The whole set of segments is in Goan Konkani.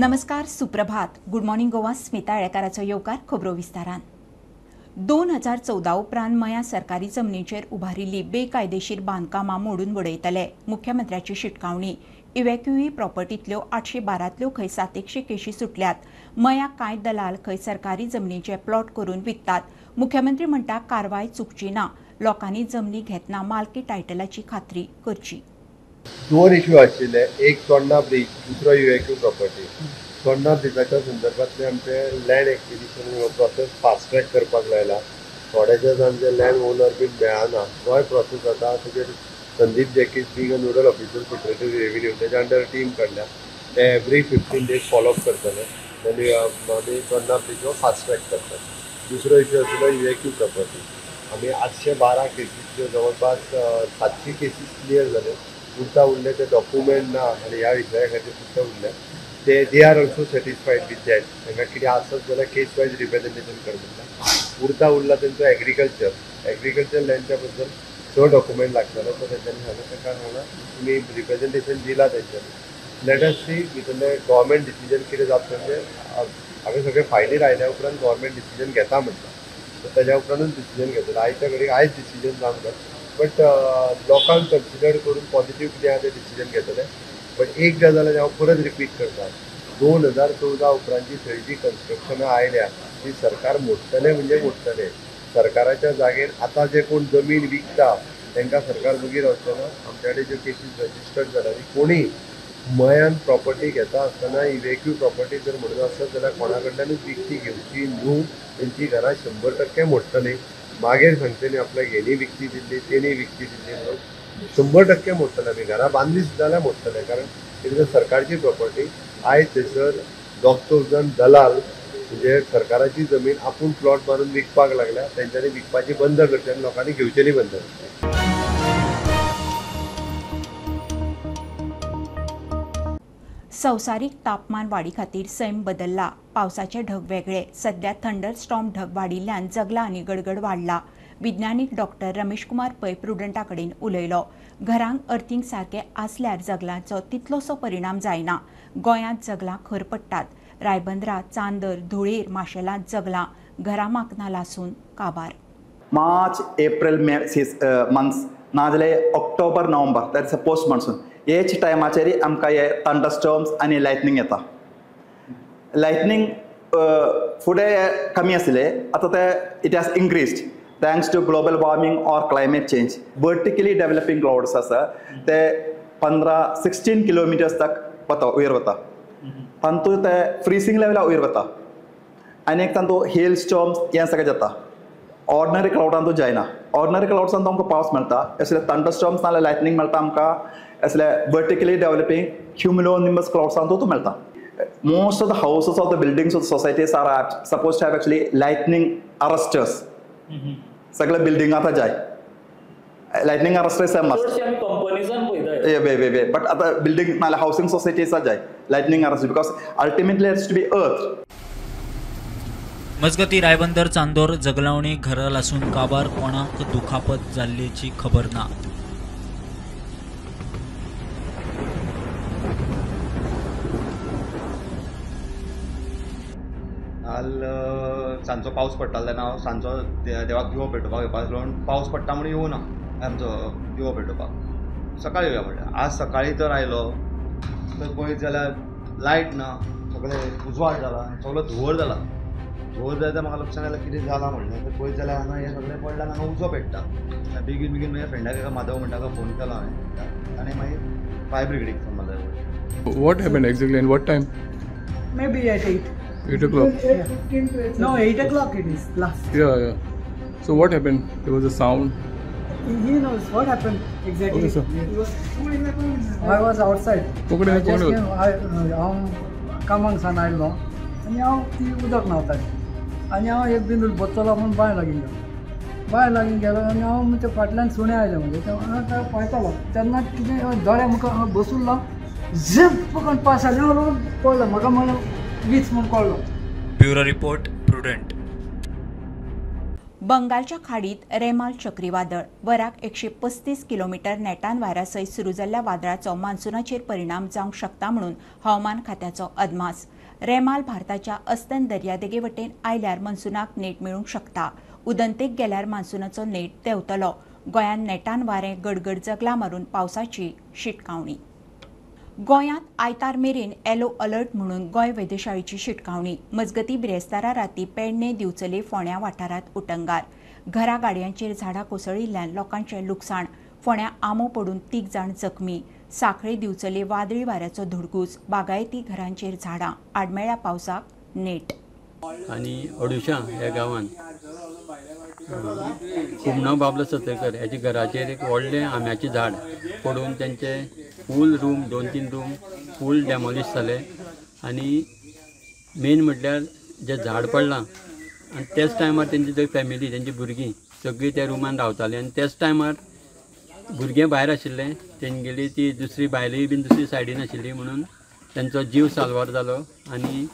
नमस्कार, सुप्रभात. गुड मॉर्निंग गोवा, स्मिता येळेकाराचो येवकार खबरो विस्तारान. 2014 उपरांत मया सरकारी जमनीचेर उबारिल्ली बेकायदेशीर बांदकामां मोडून उडयतले, मुख्यमंत्र्याची शिटकावणी. इव्हॅक्युई प्रॉपर्टींतल्यो 812तल्यो खंय 700 केशी सुटल्यात. मया कांय दलाल खंय सरकारी जमनीचे प्लॉट करून विकतात. मुख्यमंत्री म्हणटा कारवाय चुकची ना, लोकांनी जमनी घेतना मालकी टायटलाची खात्री करची. दोन इश्यू आशिल्ले, एक चोडणा ब्रीज, दुसरो युएक्यू प्रॉपर्टी. चोडणा ब्रिजाच्या संदर्भातले आमचे लँड एक्विजिशन हो प्रोसेस फास्ट ट्रॅक करपाक लायला. थोडेशे जाण जे लँड ओनर बीन मेळना तोय प्रोसेस जाता. तेजेर Sandeep Jacques being a nodal officer secretary revenue तेच्या अंडर टीम काडल्या. ते एवरी 15 डेज फॉलोअप करतले आनी आमी चोडणा ब्रीज हो फास्ट ट्रॅक करतात. दुसरो इश्यू आशिल्लो युएक्यू प्रॉपर्टी. आमी 812 केसीच्यो जवळपास 700 केसीस क्लियर जाले. उरता उरले ते डॉक्युमेंट ना आनी ह्या विशया खातीर सुद्दां उरले ते they are also satisfied with that. तांकां कितें आसत जाल्यार केस वायज रिप्रेजेंटेशन कर म्हणटा. उरता उरला तेंचो एग्रीकल्चर लँडच्या बद्दल स डॉक्युमेंट लागतालो तो तेंच्यांनी सांगलें. तांकां सांगलां तुमी रिप्रेजेंटेशन दिलां तेंच्यांनी, let us सी भितरलें गव्हर्मेंट डिसिजन कितें जातलें. म्हणजे हांवें सगळे फायलीर आयल्या उपरांत गव्हर्मेंट डिसिजन घेता म्हणटा, सो तेज्या उपरांतूच डिसिजन घेतलें. आयच्या घडयेक आयज डिसिजन जावंक जाय, बट लोकांक कन्सिडर करून पॉझिटीव कितें आहा तें डिसिजन घेतलें. बट एक गजाल हांव परत रिपीट करता, 2014 उपरांतची थंय जी कन्स्ट्रक्शनां आयल्या ती सरकार मोडटलें म्हणजे मोडटलें. सरकाराच्या जागेर आतां जे कोण जमीन विकता तांकां सरकार मागीर वचचें ना. आमच्या कडेन ज्यो केसीस रजिस्टर्ड जाल्या आनी कोणी मयान प्रॉपर्टी घेता आसतना इव्हॅक्यू प्रॉपर्टी जर म्हणून आसत जाल्यार कोणा कडल्यानूच विकती घेवची न्हू. तेंची घरां 100% मोडटलीं. मागीर सांगतली आपल्याक हेणी विकती दिल्ली तेणी विकती दिल्ली म्हणून 100% मोडटले. आमी घरां बांदली सुद्दां जाल्यार मोडटले, कारण it is a सरकारची प्रॉपर्टी. आयज थंयसर दोग जाण दलाल म्हणजे सरकाराची जमीन आपूण प्लॉट मारून विकपाक लागल्या. तेंच्यांनी विकपाची बंद करची आनी लोकांनी घेवचेली बंद करची. संवसारीक तापमान वाडी खातीर सैम बदल्ला. पावसाचे ढग वेगळे. सध्या थंडरस्टॉर्म ढग वाडिल्ल्यान जगला आनी गडगड वाडला. विज्ञानीक डॉक्टर रमेश कुमार पै प्रुडंटा कडेन उलयलो. घरांक अर्थिंग सारकें आसल्यार जगलांचो तितलोसो परिणाम जायना. गोंयांत जगलां खर पडटात. रायबंदरा, चांदर, धुळेर, माशेलांत जगलां घरां माकनां लासून काबार. मार्च, एप्रिल, मे मंथ्स नाजाल्यार October, November, that is a post monsoon. हेच टायमाचेर आमकां हे थंडरस्टॉर्म्स आनी लायटनींग येता. लायटनींग फुडें कमी आसले, आतां ते it has increased thanks to global warming or climate change. Vertically developing clouds आसा ते 15-16 किलोमिटर्स तक वता, वयर वता. तातूंत ते फ्रिजींग लेवला वयर वता आनी एक तातूंत हेल स्टॉर्म्स हें सगळें जाता. ऑर्डिनरी क्लावडान तो जायना. ऑर्डिनरी क्लावड्सान आमकां पावस मेळटा, असले थंडरस्टॉर्म्स नाल्यार लायटनींग मेळटा आमकां. असले वर्टिकली डेव्हलपींग क्युमुलोनिम्बस क्लावड्सान तो मेळटा. Most of the houses of the buildings of the societies are suppose to have actually lightning arresters. सगळे बिल्डिंग आतां जाय lightning arresters must. But आतां बिल्डिंग नाल्यार हावसिंग सोसायटीज जाय lightning arrester, because ultimately it's to be earth. मजगती रायबंदर, चांदोर जगलावणी घरां लासून काबार, कोणाक दुखापत जाल्ल्याची खबर ना. काल सांजचो पावस पडटालो तेन्ना हांव सांजचो देवाक दिवो पेटोवपाक येवपाक आसलो, पूण पावस पडटा म्हणून येवना आमचो दिवो पेटोवपाक. सकाळी येवया म्हणल्यार आज सकाळी तर आयलो तर पळयत जाल्यार लायट ना, सगळें उजवाड जाला, सगळो धुंवर जाला. धुंवर जाल्यार म्हाका लक्षांत आयलें कितें जालां म्हणलें. तर पळयत जाल्यार हांगा हें सगळें पडलां, हांगा उजो पेट्टा. बेगीन बेगीन म्हज्या फ्रेंडाक एका माधव म्हणटा ताका फोन केलो हांवें, ताणें मागीर फायर ब्रिगेडीक फोन मारलो. What happened exactly and what time? Maybe at 8. 8 o'clock? 8:15. No, 8 o'clock it is last. Yeah, yeah. So what happened? There was a sound. He knows what happened exactly. Okay, sir. I was outside. I just came. हांव कामाक सान आयलो आनी हांव ती उदक न्हांवताली आनी हांव एक बिंदू बसतलो म्हूण बांय लागीं गेलो. बांय लागीं गेलो आनी हांव म्हणजे फाटल्यान सुणें आयलें, म्हणजे हांव पळयतालो तेन्ना कितें दोळ्या मुखार बसुल्लो, झिप करून पास जालें, हांव पळयलो, म्हाका म्हणून वीज म्हूण कळ्ळो. Bureau report, Prudent. बंगालच्या खाडीत रेमाल चक्रीवादळ वराक 135 किलोमीटर नेटान वाऱ्या सयत सुरू जाल्ल्या वादळाचो मान्सूनाचेर परिणाम जावंक शकता म्हणून हवामान खात्याचो अदमास. रेमाल भारताच्या अस्तंत दर्यादेगे वटेन आयल्यार मान्सूनाक नेट मेळूंक शकता. उदंतेक गेल्यार मान्सूनाचो नेट देंवतलो. गोंयांत नेटान वारें गडगड जगला मारून पावसाची शिटकावणी. गोंयांत आयतार मेरेन येलो अलर्ट म्हणून गोंय वेधशाळेची शिटकावणी. मजगती बिरेस्तारा राती पेडणे दिवचले फोंड्या वाठारांत उटंगार. घरा गाडयांचेर झाडां कोसळिल्ल्यान लोकांचें लुकसाण. फोंड्या आंबो पडून 3 जाण जखमी. सांखळे दिवचले वादळी वाऱ्याचो धुडगूस. बागायती घरांचेर झाडां. आडमेळ्या पावसाक नेट. आनी अडुशा ह्या गांवांत कुमणो बाबलो सतरकर ह्याच्या घराचेर एक व्हडलें आंब्याचें झाड पडून तेंचे फूल रूम 2-3 रूम फूल डेमोलिश जाले. आनी मेन म्हटल्यार जें झाड पडलां आनी त्याच टायमार तेंची जी फॅमिली तेंची भुरगीं सगळीं त्या रुमान रावतालीं आनी त्याच टायमार भुरगें भायर आशिल्लें, तेंगेली ती दुसरी बायलूय बीन दुसरी सायडीन आशिल्ली म्हणून तेंचो जीव साल्वार जालो. आनी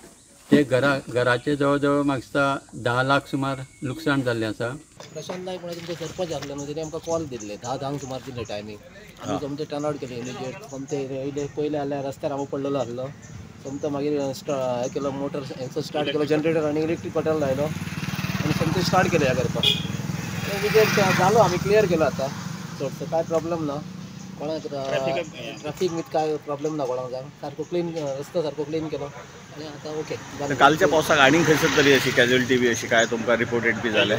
ते घराचे जवळ जवळ म्हाका दिसता 10 लाख सुमार लुकसाण जाल्लें आसा. प्रशांत नायक म्हणल्यार तुमचे सरपंच आसले न्हू, तेणी आमकां कॉल दिल्ले 10-10 सुमार दिल्ले टायमींग. आमी सोमते टर्न आवट केले इमिजिएट. सोमते येयले पयले जाल्यार रस्त्यार आमकां पडलेलो आसलो. सोमतो मागीर हें केलो मोटर स्टार्ट केलो, जनरेटर आनी इलेक्ट्रीक बटन लायलो आनी सोमते स्टार्ट केलें हें करपाक. इमिजिएट जालो, आमी क्लियर केलो. आतां चडसो कांय प्रॉब्लम ना कोणाक, ट्राफीक बीन कांय प्रॉब्लम ना कोणाक जावं. सारको क्लीन रस्तो सारको क्लीन केलो आनी आतां ओके. कालच्या पावसाक आनी खंयसर तरी अशी कॅज्युअलिटी बी अशी काय तुमकां रिपोर्टेड बी जाले?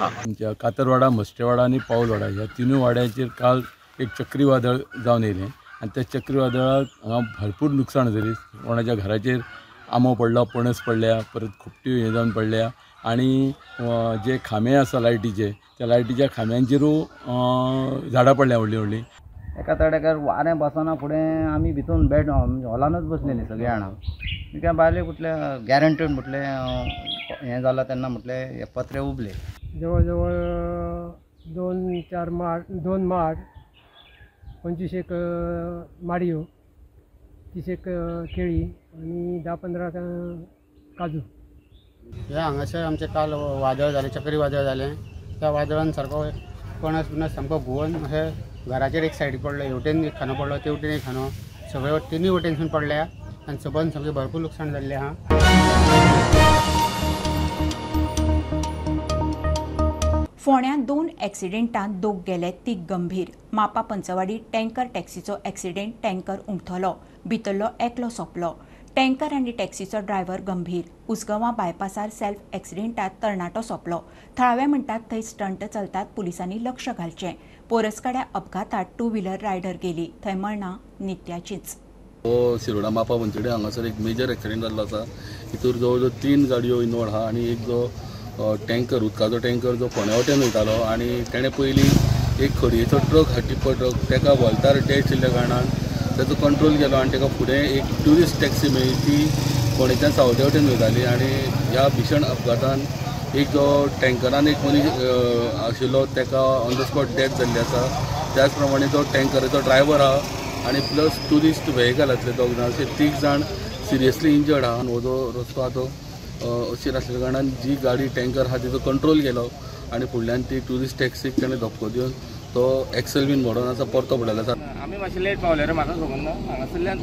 आमच्या कातरवाडा, मस्टेवाडा आनी पावलवाडा ह्या तिनूय वाड्यांचेर काल एक चक्रीवादळ जावन येयलें आनी त्या चक्रीवादळाक हांगा भरपूर लुकसाण जाली. कोणाच्या घराचेर आंबो पडलो, पणस पडल्या, परत खोपट्यो हें जावन पडल्या आनी जे खांबे आसा लायटीचे त्या लायटीच्या खांब्यांचेरूय झाडां पडल्या व्हडलीं व्हडलीं. एका तडेकार वारें बसना फुडें आमी भितून बेड हॉलानूच बसलेलीं सगळीं जाणां. कित्याक भायले कुठले गॅरंटीड म्हटलें हें जालां तेन्ना म्हटलें हे पत्रे उबले. जवळ जवळ 2-4 माड, 2 माड, 25 एक माडयो, 30 एक केळी आनी 10-15 काजू. हे हांगासर आमचें काल वादळ जालें, चक्री वादळ जालें. त्या वादळान सारको पणस बिणस सामको घुंवन अशें घराचेर एक सायडी पडलो, हेवटेन एक खांदो पडलो, तेवटेन एक खांदो, सगळे तिनूय वटेनसून पडल्या आनी सबंद सामकें भरपूर लुकसाण जाल्लें आहा. फोंड्यां 2 एक्सिडेंटांत 2 गेले, 3 गंभीर. मापा पंचवाडी टँकर टॅक्सीचो एक्सिडेंट, टँकर उमथलो, भितरलो एकलो सोंपलो. टँकर आनी टॅक्सीचो ड्रायव्हर गंभीर. उसगांवां बायपासार सेल्फ एक्सिडेंटांत तरणाटो सोंपलो. थळावे म्हणटात थंय स्टंट चलतात, पुलिसांनी लक्ष घालचें. पोरसकाड्या अपघातात 2 व्हीलर रायडर गेली, थंय मरणां नित्याचीच. हो शिरोडा मापा पंचवाडी हांगासर एक मेजर एक्सिडेंट जाल्लो आसा. हितूर जवळ जवळ 3 गाडयो इन्वॉल्व आहा आनी एक जो टँकर, उदकाचो टँकर जो फोंड्या वटेन वयतालो आनी तेणें पयलीं एक खडयेचो ट्रक हा, टिप्पर ट्रक, ताका वोल्तार डॅश दिल्ल्या कारणान ताचो कंट्रोल गेलो आनी ताका फुडें एक ट्युरिस्ट टॅक्सी मेळ्ळी, ती फोंडेच्यान सावदे वटेन वयताली आनी ह्या भिशण अपघातान एक जो टँकरान एक मनीस आशिल्लो ताका ऑन the spot death जाल्ली आसा. त्याच प्रमाणे जो टँकराचो ड्रायव्हर आहा आनी प्लस ट्युरिस्ट व्हेकलांतले 2 जाण अशे 3 जाण सिरियसली इंजर्ड आहा. हो जो रस्तो आहा तो अशीर आसल्या कारणान जी गाडी टँकर आहा तिचो कंट्रोल गेलो आनी फुडल्यान ती ट्युरिस्ट टॅक्सीक ताणें धपको दिवन तो एक्सेल बीन मोडून आसा, परतो पडलेलो आसा. आमी मातशे लेट पावले रे, म्हाका खबर ना. हांगासरल्यान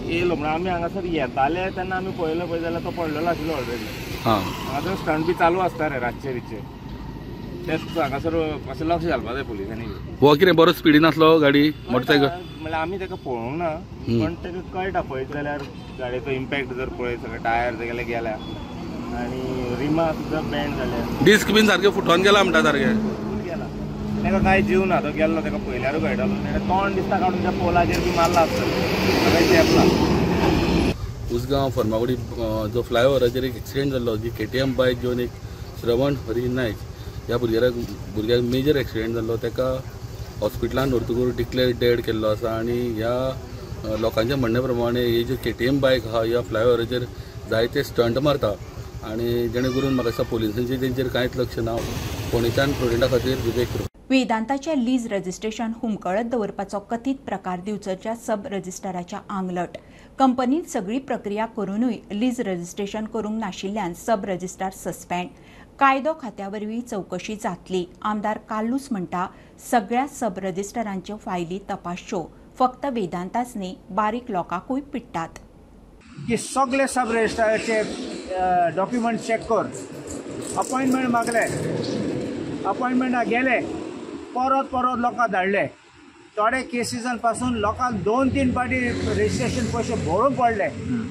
येयलो म्हणून आमी हांगासर येताले तेन्ना आमी पळयलो, पळय जाल्यार तो पडलेलो आशिल्लो ऑलरेडी. हांगासर स्टंट बी चालू आसता रे रातचे बितचे, तेच हांगासर मातशें लक्ष घालपा जाय पुलिसांनी. हो कितें बरो स्पिडीन आसलो गाडी मोटरसायकल? म्हणल्यार आमी ताका पळोवंक ना, पण ताका कळटा पळयत जाल्यार गाडयेचो इम्पॅक्ट जर पळयत सगळे टायर तेगेले गेल्या आनी रिमा सुद्दां बँड जाल्या, डिस्क बीन सारके फुटोन गेला म्हणटा, सारके गेला. ताका कांय जीव ना, तो गेल्लो ताका पळयल्यारूय कळटालो. ताणें तोंड दिसता काडून त्या पोलाचेर बी मारला आसतलें, सगळें चेपला. उसगांव फर्मागुडी जो फ्लायओवराचेर एक एक्सिडेंट जाल्लो, जी KTM बायक घेवन एक श्रवण हरी नायक ह्या भुरग्याक मेजर एक्सिडेंट जाल्लो, ताका हॉस्पिटलान व्हरतकूच डिक्लेअर डेड केल्लो आसा. आनी ह्या लोकांच्या म्हणण्या प्रमाणे ही जी KTM बायक आहा ह्या फ्लायओवराचेर जायते स्टंट मारता आनी जेणे करून म्हाका दिसता पुलिसांचें तेंचेर कांयच लक्ष ना. फोंडेच्यान प्रुडंटा खातीर विवेक. वेदांताचे लीज रजिस्ट्रेशन हुमकळत दवरपाचो कथीत प्रकार दिवचलच्या सब रजिस्ट्राराच्या आंगलट. कंपनीन सगळी प्रक्रिया करूनूय लीज रजिस्ट्रेशन करूंक नाशिल्ल्यान सब रजिस्ट्रार सस्पेंड. कायदो खात्या वरवीं चवकशी जातली. आमदार कार्लूस म्हणटा सगळ्या सब रजिस्ट्रारांच्यो फायली तपासच्यो, फक्त वेदांताच न्ही बारीक लोकांकूय पिडटात. की सगळे सब रजिस्ट्राराचे डॉक्युमेंट चॅक कर, अपॉयंटमेंट मागले, अपॉयंटमेंटाक गेले, परत परत लोकांक धाडले. थोडे केसीसान पासून लोकांक 2-3 पाटी रजिस्ट्रेशन पयशे भरूंक पडले,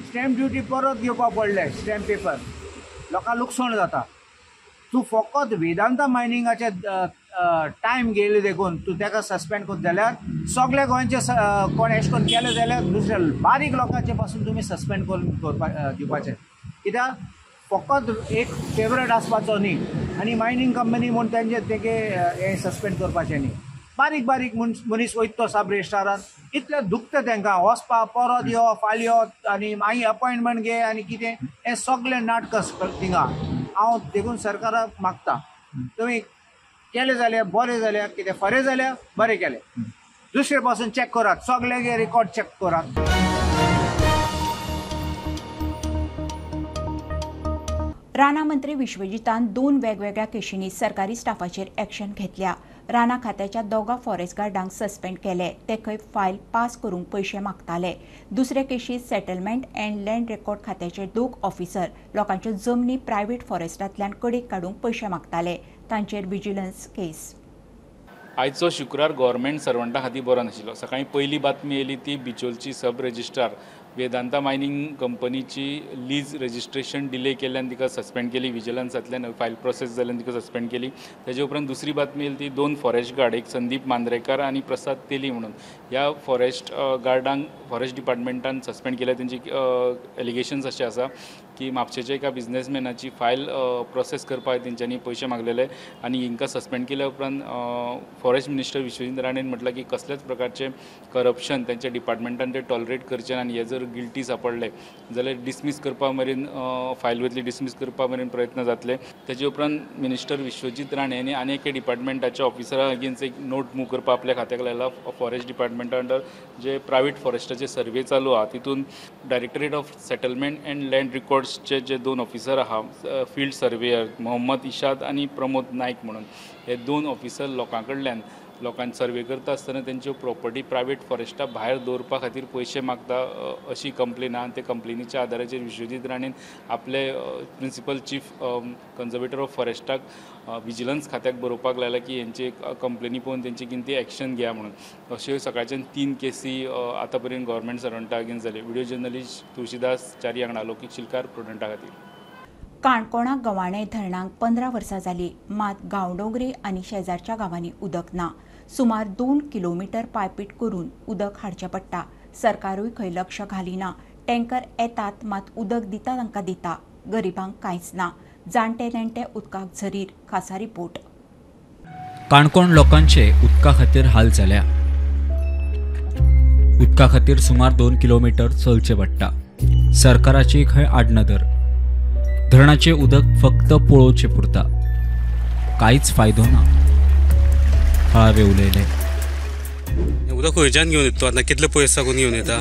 स्टॅम्प ड्युटी परत घेवपाक पडले, स्टॅम्प पेपर, लोकांक लुकसाण जाता. तूं फकत वेदांता मायनिंगाचे टायम गेले देखून तूं ताका सस्पेंड करता जाल्यार सगल्या गोंयचे कोण एशें करून केलें जाल्यार दुसऱ्या बारीक लोकांचे पासून तुमी सस्पेंड करून करपा दिवपाचें. कित्याक फकत एक फेवरेट आसपाचो न्ही आनी मायनींग कंपनी म्हूण तेंचे तेगे हें सस्पेंड करपाचें न्ही. बारीक बारीक मनीस वयता तो सब रजिस्ट्रारान, इतलें दुखता तेंकां वचपा, परत यो फाल्यां यो आनी मागीर अपॉयंटमेंट घे आनी कितें, हें सगळें नाटक थिंगा. हांव देखून सरकाराक मागता तुमी केलें जाल्यार बरें जाल्यार, कितें फरें जाल्यार बरें केलें, दुसरे पासून चॅक करात, सगळे रिकॉर्ड चॅक करात. रानां मंत्री विश्वजितान 2 वेगवेगळ्या केशींनी सरकारी स्टाफाचेर एक्शन घेतल्या. रानां खात्याच्या 2 फॉरेस्ट गार्डांक सस्पेंड केले, ते खंय फायल पास करूंक पयशे मागताले. दुसरे केशींत सेटलमेंट अँड लँड रेकॉर्ड खात्याचे 2 ऑफिसर लोकांच्यो जमनी प्रायव्हेट फॉरेस्टांतल्यान कडेक काडूंक पयशे मागताले, तांचेर विजिलन्स केस. आयचो शुक्रार गव्हर्मेंट सर्वंटा खातीर बरो नाशिल्लो. सकाळीं पयली बातमी येयली ती बिचोलची सब रजिस्ट्रार वेदांता मायनींग कंपनीची लीज रजिस्ट्रेशन डिले केल्ल्यान तिका सस्पेंड केली, विजिलन्सांतल्यान फायल प्रोसेस जाल्ल्यान तिका सस्पेंड केली. तेजे उपरांत दुसरी बातमी येयली ती 2 फॉरेस्ट गार्ड, एक संदीप मांद्रेकार आनी प्रसाद तेली म्हणून ह्या फॉरेस्ट गार्डांक फॉरेस्ट डिपार्टमेंटान सस्पेंड केल्या. तेंची एलिगेशन्स अशें आसा की म्हापशेच्या एका बिजनेसमॅनाची फायल प्रोसेस करपाक तेंच्यांनी पयशे मागलेले आनी हिंकां सस्पेंड केल्या उपरांत फॉरेस्ट मिनिस्टर विश्वजीत राणेन म्हटलां की कसल्याच प्रकारचें करप्शन तेंच्या डिपार्टमेंटान ते टॉलरेट करचे ना आनी हे जर गिल्टी सापडले जाल्यार डिसमीस करपा मेरेन फायल वयतली, डिसमीस करपा मेरेन प्रयत्न जातले. तेजे उपरांत मिनिस्टर विश्वजीत राणे हांणी आनी एके डिपार्टमेंटाच्या ऑफिसरा अगेन्स्ट एक नोट मूव करपाक आपल्या खात्याक लायला. फॉरेस्ट डिपार्टमेंटा अंडर जे प्रायवेट फॉरेस्टाचे सर्वे चालू आहा तितून directorate of settlement and land रिकॉर्ड्सचे J 2 officer आहा, फील्ड सर्वेयर मोहम्मद इशाद आनी प्रमोद नायक म्हणून, हे 2 ऑफिसर लोकां कडल्यान लोकांक सर्वे करता आसतना तेंच्यो प्रॉपर्टी प्रायवेट फॉरेस्टा भायर दवरपा खातीर पयशे मागता अशी कंप्लेन आहा. ते कंप्लेनीच्या आदाराचेर विश्वजीत राणेन आपले प्रिंसिपल चीफ कन्जर्वेटर ऑफ फॉरेस्टाक विजिलन्स खात्याक बरोवपाक लायला की हेंचे कंप्लेनी पळोवन तेंची कितें ती एक्शन घेया म्हणून. अश्यो सकाळच्यान 3 केसी आतां पर्यंत गव्हर्मेंट सर्वंटा अगेन्स्ट जाले. व्हिडिओ जर्नलिस्ट तुळशीदास च्यारी हांगा लौकीक शिलकार, प्रुडंटा खातीर. काणकोणा गवाणे धरणाक 15 वर्सां जाली, मात गांवडोंगरी आनी शेजारच्या गांवांनी उदक ना. सुमार 2 किलोमिटर पायपीट करून उदक हाडचें पडटा. सरकारूय खंय लक्ष घालिना. टँकर येतात मात उदक दिता तांकां दिता, गरिबांक कांयच ना. जाणटे नेणटे उदकाक झरीर. खासा रिपोर्ट. काणकोण लोकांचे उदका खातीर हाल जाल्या. उदका खातीर सुमार 2 किलोमिटर चलचें पडटा. सरकाराची खंय आडनदर. धरणाचें उदक फक्त पळोवचें पुरता, कांयच फायदो ना. थळावे उलयले. उदक खंयच्यान घेवन येता आतां, कितले पयस साकून घेवन येता?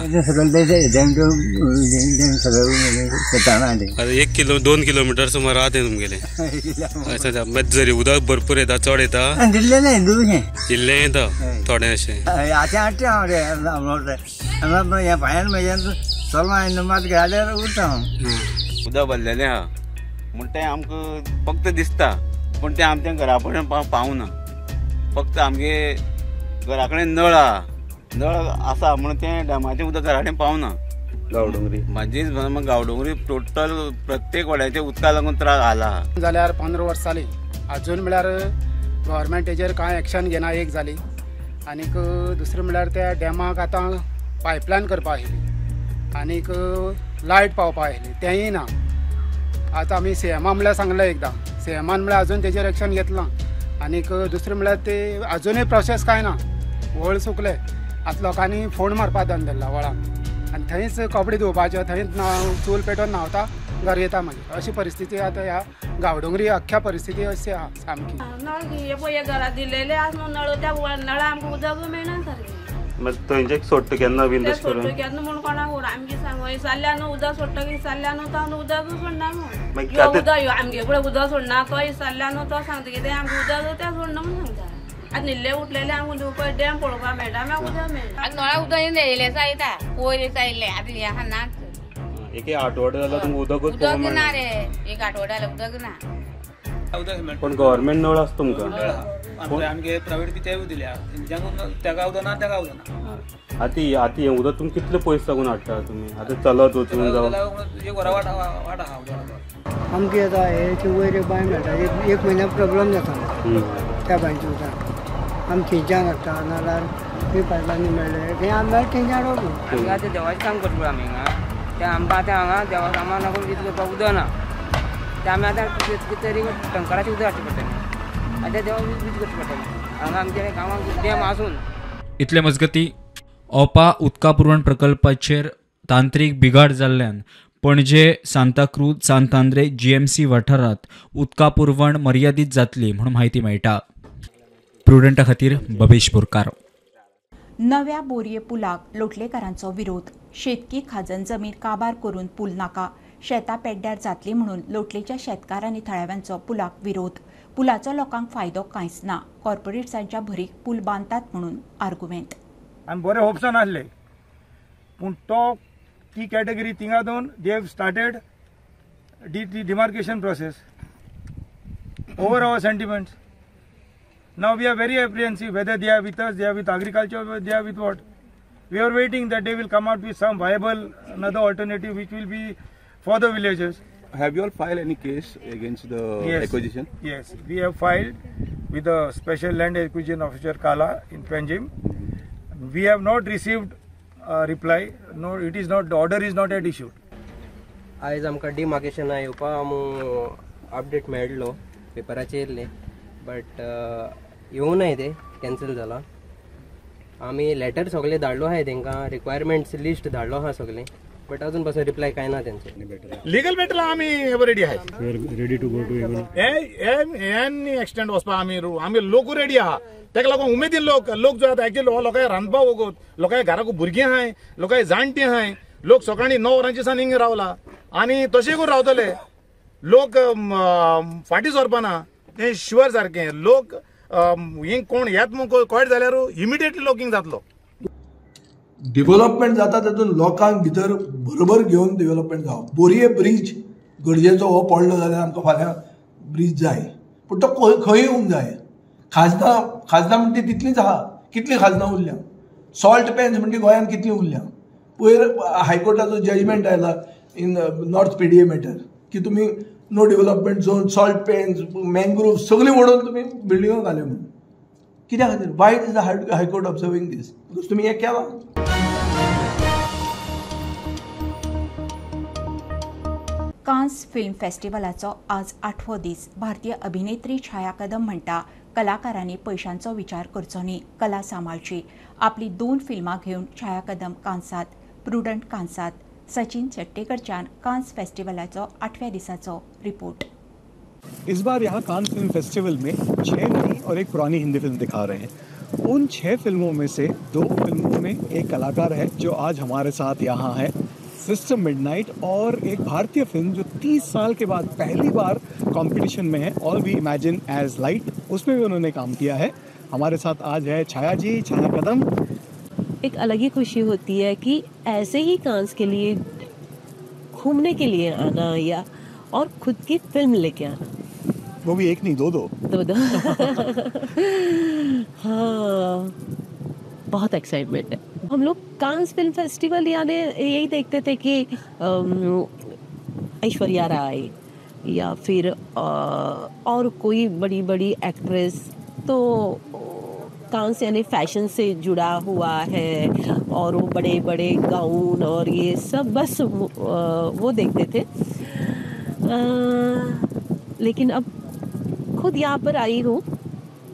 1 किलो 2 किलोमिटर सुमार आहा तें तुमगेलें. जरी उदक भरपूर येता, चड येता, इल्लें येता थोडें अशें. उदक भरलेलें आहा म्हूण तें आमकां फक्त दिसता, पूण तें आमच्या घरा कडेन पावना. फक्त आमगे घरा कडेन नळ आहा, नळ आसा म्हणून तें डॅमाचें उदक घरा कडेन पावना. गांवडोंगरी म्हाजीच गांवडोंगरी टोटल प्रत्येक वाड्याच्या उदका लागून त्रास जाला. जाल्यार 15 वर्सां जालीं आजून म्हळ्यार गव्हर्मेंट तेजेर कांय एक्शन घेना. एक जाली आनीक दुसरें म्हळ्यार त्या डॅमाक आतां पायपलायन करपा आशिल्ली आनीक लायट पावपा आशिल्ली, तेंय ना. आतां आमी सीएमा म्हळ्यार सांगलें एकदां, सीएमान म्हळ्यार अजून तेजेर एक्शन घेतलां. आनीक दुसरें म्हळ्यार ते अजुनूय प्रोसेस कांय ना, व्हळ सुकले. आतां लोकांनी फोण मारपाक दंद धरला व्हळाक आनी थंयच कपडे धुवपाचे, थंयच चूल पेटोवन न्हांवता, घर येता. मागीर अशी परिस्थिती आतां ह्या गांवडोंगरी अख्ख्या परिस्थिती अशी आहा सामकी. नळ हे पळय घरा दिलेले आसा म्हणून नळ, त्या नळा आमकां उदक मेळना सारकें. मागीर थंयचे सोडटा केन्ना बीन तशें करून सोडटा केन्ना म्हूण कोणाक खबर, आमगे सांग विचारल्या न्हू उदक सोडटा विचारल्या न्हू तो उदक सोडना म्हूण. यो उदक यो आमगे पळय उदक सोडना तो विचारल्या न्हू तो सांगता कितें आमकां उदक तें सोडना म्हूण सांगता. आतां न्हिल्ले उठलेले आमकां पळय डॅम पळोवपाक मेळटा, मागीर उदक मेळटा. आतां नळा उदक येयलें जायता, वयर येयलें आतां हें आहा नाच. एक आठवडो जालो तुमकां उदकूच उदक ना रे, एक आठवडो जालो उदक ना. पण गव्हर्मेंट नळ आसा तुमकां? आमगे प्रायवेट बी तेवूय दिल्या, तेंच्यांकून तेका उदक ना तेका उदक ना. आतां आतां हें उदक तुमी कितले पयस साकून हाडटा तुमी आतां चलत वचून जावं? एक वरां वाट वाट आहा उदकाचो. आमकां येता हेचे वयर एक बांय मेळटा, एक म्हयन्या प्रॉब्लम जाता त्या बांयच्या उदकाक. आमी थंयच्यान हाडटा नाल्यार खंय पायलांनी मेळ्ळें थंय आमी मेळटा थंयच्यान हाडप. आमी आतां देवाचें काम करता पळय आमी हिंगा, तें आमकां आतां हांगा देवा कामाक लागून कितें करपाक उदक ना, तें आमी आतां कितें तरी टंकराचें उदक हाडचें पडटलें, आतां देवा यूज करचें पडटलें हांगा आमच्या गांवांत डॅम आसून. इतले मजगती ओपा उदका पुरवण प्रकल्पाचेर तांत्रीक बिघाड जाल्ल्यान पणजे, सांताक्रूज, सांतांद्रे, जीएमसी वाठारांत उदका पुरवण मर्यादीत जातली म्हूण म्हायती मेळटा. प्रुडंटा खातीर बबेश बोरकार. नव्या बोरये पुलाक लोटलेकारांचो विरोध. शेतकी खाजन जमीन काबार करून पूल नाका, शेतां पेड्ड्यार जातली म्हणून लोटलेच्या शेतकार आनी थळाव्यांचो पुलाक विरोध. पुलाचो लोकांक फायदो कांयच ना, कॉर्पोरेट्सांच्या भरीक पूल बांदतात म्हणून आर्गुमेंट. आमी बरे होप्सान आसले पूण तो ती कॅटेगरी थिंगा दोन they have started demarcation process over our sentiments. Now we are very apprehensive whether they are with us, they are with agriculture, they are with what. We are waiting that they will come out with some viable another alternative which will be for the villagers. Have you all filed any case against the acquisition? Yes, we have filed with the special land acquisition officer Kala in Panjim. We have not received a reply. No, it is not, the order is not yet issued. आयज आमकां डिमार्केशना येवपाक आम अपडेट मेळ्ळो पेपराचेर येयल्ले, बट येवनाय ते कॅन्सल जाला. आमी लेटर सगळे धाडलो आहाय तेंकां, रिक्वायरमेंट्स लिस्ट धाडलो आहा सगळें, बट अजून पासून रिप्लाय काय ना तेंचो. लिगल बॅटल आमी रेडी आहाय, ready to go to even any extent वचपाक आमी आमी लोक रेडी आहा. तेका लागून उमेदीन लोक लोक जो आतां एक्चुअली हो लोकांक रांदपाक वगत, लोकांक घराक भुरगीं आहाय, लोकांक जाणटीं आहाय, लोक सकाळीं 9 वरांचे सान हिंगा रावला आनी तशें करून रावतले. लोक फाटीं सरपाना तें शुअर सारकें. लोक हिंग कोण येत म्हूण कळट जाल्यार इमिडिएटली लोक हिंग जातलो. डेव्हलपमेंट जाता तातूंत लोकांक भितर बरोबर घेवन डेव्हलपमेंट जावप. बोरये ब्रीज गरजेचो हो पडलो जाल्यार आमकां फाल्यां ब्रीज जाय, पूण तो खंय येवंक जाय. खाजनां खाजनां म्हणटी तितलीच आहा, कितली खाजनां उरल्या. सॉल्ट पॅन्स म्हणटी गोंयांत कितली उरल्या. पयर हायकोर्टाचो जजमेंट आयला in north PDA matter की तुमी no development zone, salt pans, mangrove सगळीं ओडून तुमी बिल्डिंगो घाल्यो म्हणून. कित्या खातीर? Why is the high court observing this? Because तुमी हें केलां. कान्स फिल्म फेस्टिवलाचो आज 8वो दीस. भारतीय अभिनेत्री छाया कदम म्हणटा कलाकारांनी पयशांचो विचार करचो न्ही, कला सांबाळची. आपली 2 फिल्मां घेवन छाया कदम कान्सात, प्रुडंट कान्सात. सचिन शेट्टेकडच्यान कान्स फेस्टिवलाचो 8व्या दिसाचो रिपोर्ट. इस बार यहाँ कान्स फिल्म फेस्टिवल में 6 नई और एक पुरानी हिंदी फिल्म दिखा रहे हैं. उन 6 फिल्मों में से 2 फिल्मों में एक कलाकार है जो आज हमारे साथ यहाँ है, सिस्टर मिडनाइट, और एक भारतीय फिल्म जो 30 साल के बाद पहली बार कंपटीशन में है, all we imagine as light, उसमें भी उन्होंने काम किया है. हमारे साथ आज है छाया जी, छाया कदम. एक अलग ही खुशी होती है कि ऐसे ही कांस के लिए घूमने के लिए आना या और खुद की फिल्म लेके आना, वो भी एक नहीं दो दो दो दो. हाँ, बहुत एक्साइटमेंट है. हम लोग कांस फिल्म फेस्टिवल यानी यही देखते थे कि ऐश्वर्या राय या फिर और कोई बड़ी बड़ी एक्ट्रेस, तो कांस यानी फैशन से जुड़ा हुआ है और वो बड़े बड़े गाउन और ये सब, बस वो देखते थे. लेकिन अब खुद यहाँ पर आई हूँ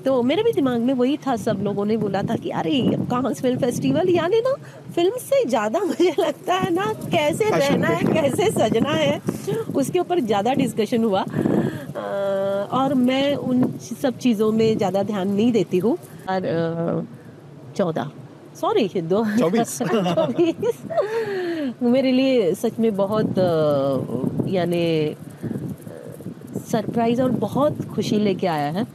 तो मेरे भी दिमाग में वही था, सब लोगों ने बोला था कि अरे कांस फिल्म फेस्टिवल, यानी ना फिल्म से ज़्यादा मुझे लगता है ना कैसे रहना है, कैसे सजना है, उसके ऊपर ज़्यादा डिस्कशन हुआ। और मैं उन सब चीज़ों में ज़्यादा ध्यान नहीं देती हूँ। और 14 सॉरी 24 मेरे लिए सच में बहुत यानी सरप्राइज़ और बहुत खुशी लेके आया है।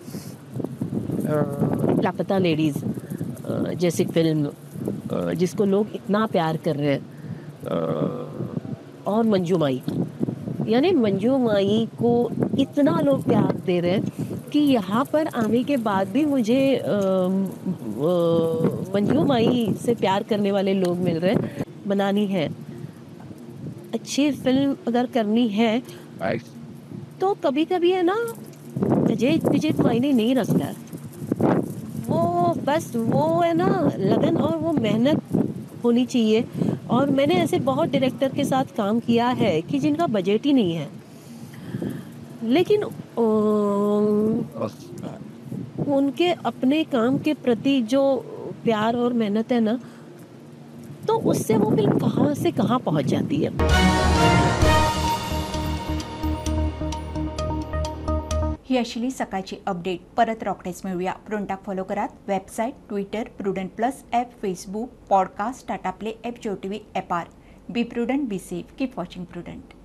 लापता लेडीज़ जैसी फिल्म जिसको लोग इतना प्यार कर रहे हैं, और मंजू माई, यानी मंजू माई को इतना लोग प्यार दे रहे हैं कि यहाँ पर आने के बाद भी मुझे मंजू माई से प्यार करने वाले लोग मिल रहे हैं। बनानी है अच्छी फिल्म, अगर करनी है तो कभी कभी है ना बजट मायने नहीं रखता है, वो बस वो है ना लगन और वो मेहनत होनी चाहिए। और मैंने ऐसे बहुत डायरेक्टर के साथ काम किया है कि जिनका बजट ही नहीं है, लेकिन उनके अपने काम के प्रति जो प्यार और मेहनत है ना, तो उससे वो फिल्म कहाँ से कहाँ पहुँच जाती है। ही आशिल्ली सकाळची अपडेट। परत रोखडेच मेळुया। प्रुडंटाक फॉलो करात website, Twitter, Prudent plus app, Facebook, podcast, Tata Play app, Jio TV ॲपार। Be prudent, be safe, keep watching Prudent.